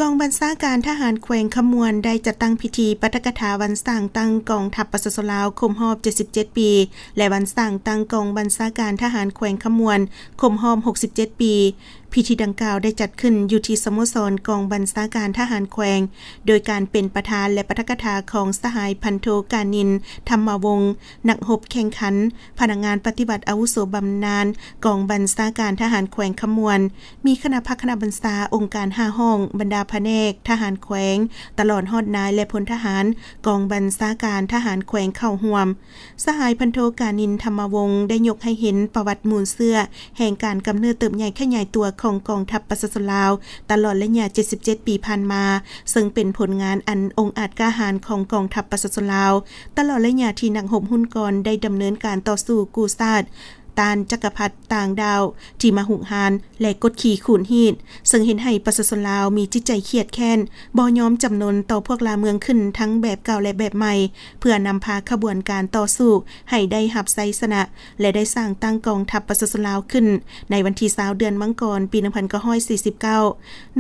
ກອງບັນຊາການທະຫານແຂວງຄຳມ່ວນ ໄດ້ຈັດຕັ້ງພິທີປາຖະກະຖາວັນສ້າງຕັ້ງກອງທັບປະຊາຊົນລາວຄົບຮອບເຈັດສິບເຈັດປີ ແລະ ວັນສ້າງຕັ້ງກອງບັນຊາການທະຫານແຂວງຄຳມ່ວນຄົບຮອບຫົກສິບເຈັດປີ. ພິທີດັ່ງກ່າວໄດ້ຈັດຂຶ້ນຢູ່ທີ່ສະໂມສອນກອງບັນຊາການທະຫານແຂວງ ໂດຍການເປັນປະທານ ແລະ ປາຖະກະຖາຂອງສະຫາຍພັນໂທ ການິນ ທຳມະວົງ, ນັກຮົບແຂ່ງຂັນ, ພະນັກງານປະຕິບັດອາວຸໂສບຳນານກອງບັນຊາການທະຫານແຂວງຄຳມ່ວນ, ມີຄະນະພັກຄະນະບັນຊາ, ອົງການຫ້າຫ້ອງ, ບັນດາພະແນກທະຫານແຂວງ, ຕະຫຼອດຮອດນາຍ ແລະ ພົນທະຫານກອງບັນຊາການທະຫານແຂວງເຂົ້າຮ່ວມ. ສະຫາຍພັນໂທ ການິນ ທຳມະວົງ ໄດ້ຍົກໃຫ້ເຫັນປະຫວັດມູນເຊື້ອແຫ່ງການກຳເນີດເຕີບໃຫຍ່ຂະຫຍາຍຕົວຂອງກອງທັບປະຊາຊົນລາວ ຕະຫຼອດໄລຍະເຈັດສິບເຈັດປີຜ່ານມາ, ເຊິ່ງເປັນຜົນງານອັນອົງອາດກ້າຫານຂອງກອງທັບປະຊາຊົນລາວ ຕະຫຼອດໄລຍະທີ່ນັກຮົບຮຸ່ນກ່ອນໄດ້ດຳເນີນການຕໍ່ສູ້ກູ້ຊາດ ຕ້ານຈັກກະພັດຕ່າງດ້າວທີ່ມາຮຸກຮານ ແລະ ກົດຂີ່ຂູດຮີດ, ເຊິ່ງເຮັດໃຫ້ປະຊາຊົນລາວມີຈິດໃຈຄຽດແຄ້ນ, ບໍ່ຍອມຈຳນົນຕໍ່ພວກລ່າເມືອງຂຶ້ນທັງແບບເກົ່າ ແລະ ແບບໃໝ່, ເພື່ອນຳພາຂະບວນການຕໍ່ສູ້ໃຫ້ໄດ້ຮັບໄຊຊະນະ ແລະ ໄດ້ສ້າງຕັ້ງກອງທັບປະຊາຊົນລາວຂຶ້ນໃນວັນທີຊາວ ເດືອນມັງກອນ ປີໜຶ່ງພັນເກົ້າຮ້ອຍສີ່ສິບເກົ້າ.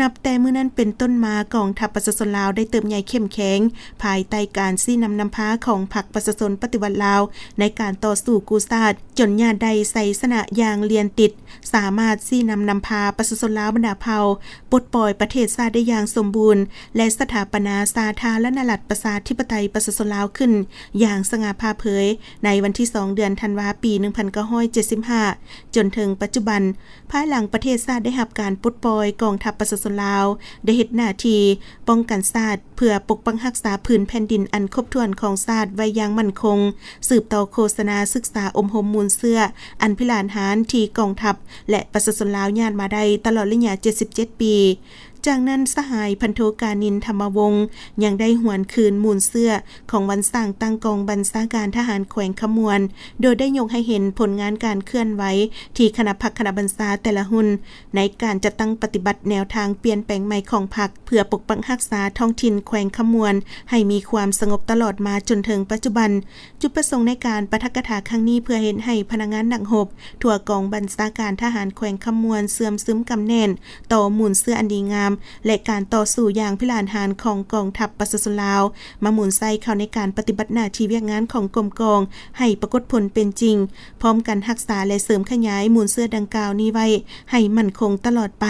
ນັບແຕ່ມື້ນັ້ນເປັນຕົ້ນມາ, ກອງທັບປະຊາຊົນລາວໄດ້ເຕີບໃຫຍ່ເຂັ້ມແຂງ ພາຍໃຕ້ການຊີ້ນຳນຳພາຂອງພັກປະຊາຊົນປະຕິວັດລາວ ໃນການຕໍ່ສູ້ກູ້ຊາດ ຈົນຍາດໄດ້ໄຊຊະນະຢ່າງລຽນຕິດ, ສາມາດຊີ້ນຳນຳພາປະຊາຊົນລາວບັນດາເຜົ່າ ປົດປ່ອຍປະເທດຊາດໄດ້ຢ່າງສົມບູນ ແລະ ສະຖາປະນາສາທາລະນະລັດປະຊາທິປະໄຕປະຊາຊົນລາວຂຶ້ນຢ່າງສະຫງ່າຜ່າເຜີຍ ໃນວັນທີສອງ ເດືອນທັນວາ ປີໜຶ່ງພັນເກົ້າຮ້ອຍເຈັດສິບຫ້າ ຈົນເຖິງປັດຈຸບັນ. ພາຍຫຼັງປະເທດຊາດໄດ້ຮັບການປົດປ່ອຍ, ກອງທັບປະຊາຊົນລາວໄດ້ເຮັດໜ້າທີ່ປ້ອງກັນຊາດ ເພື່ອປົກປັກຮັກສາຜືນແຜ່ນດິນອັນຄົບຖ້ວນຂອງຊາດໄວ້ຢ່າງໝັ້ນຄົງ, ສືບຕໍ່ໂຄສະນາ, ສຶກສາ, ອົບຮົມມູນເຊື້ອອັນພິລະຫານທີ່ກອງທັບ ແລະ ປະຊາຊົນລາວຍາດມາໄດ້ຕະຫຼອດໄລຍະເຈັດສິບເຈັດປີ. ຈາກນັ້ນ, ສະຫາຍພັນໂທ ການິນ ທຳມະວົງ ຍັງໄດ້ຫວນຄືນມູນເຊື້ອຂອງວັນສ້າງຕັ້ງກອງບັນຊາການທະຫານແຂວງຄຳມ່ວນ, ໂດຍໄດ້ຍົກໃຫ້ເຫັນຜົນງານການເຄື່ອນໄຫວທີ່ຄະນະພັກຄະນະບັນຊາແຕ່ລະຮຸ່ນ ໃນການຈັດຕັ້ງປະຕິບັດແນວທາງປ່ຽນແປງໃໝ່ຂອງພັກ ເພື່ອປົກປັກຮັກສາທ້ອງຖິ່ນແຂວງຄຳມ່ວນໃຫ້ມີຄວາມສະຫງົບຕະຫຼອດມາຈົນເຖິງປັດຈຸບັນ. ຈຸດປະສົງໃນການປາຖະກະຖາຄັ້ງນີ້ ເພື່ອເຮັດໃຫ້ພະນັກງານນັກຮົບທົ່ວກອງບັນຊາການທະຫານແຂວງຄຳມ່ວນເຊື່ອມຊຶມກຳແໜ້ນຕໍ່ມູນເຊື້ອອັນດີງາມ ແລະ ການຕໍ່ສູ້ຢ່າງພິລະຫານຂອງກອງທັບປະຊາຊົນລາວ ມາໝູນໃສ່ເຂົ້າໃນການປະຕິບັດໜ້າທີ່ວຽກງານຂອງກົມກອງໃຫ້ປາກົດຜົນເປັນຈິງ, ພ້ອມກັນຮັກສາ ແລະ ເສີມຂະຫຍາຍມູນເຊື້ອດັ່ງກ່າວນີ້ໄວ້ໃຫ້ໝັ້ນຄົງຕະຫຼອດໄປ.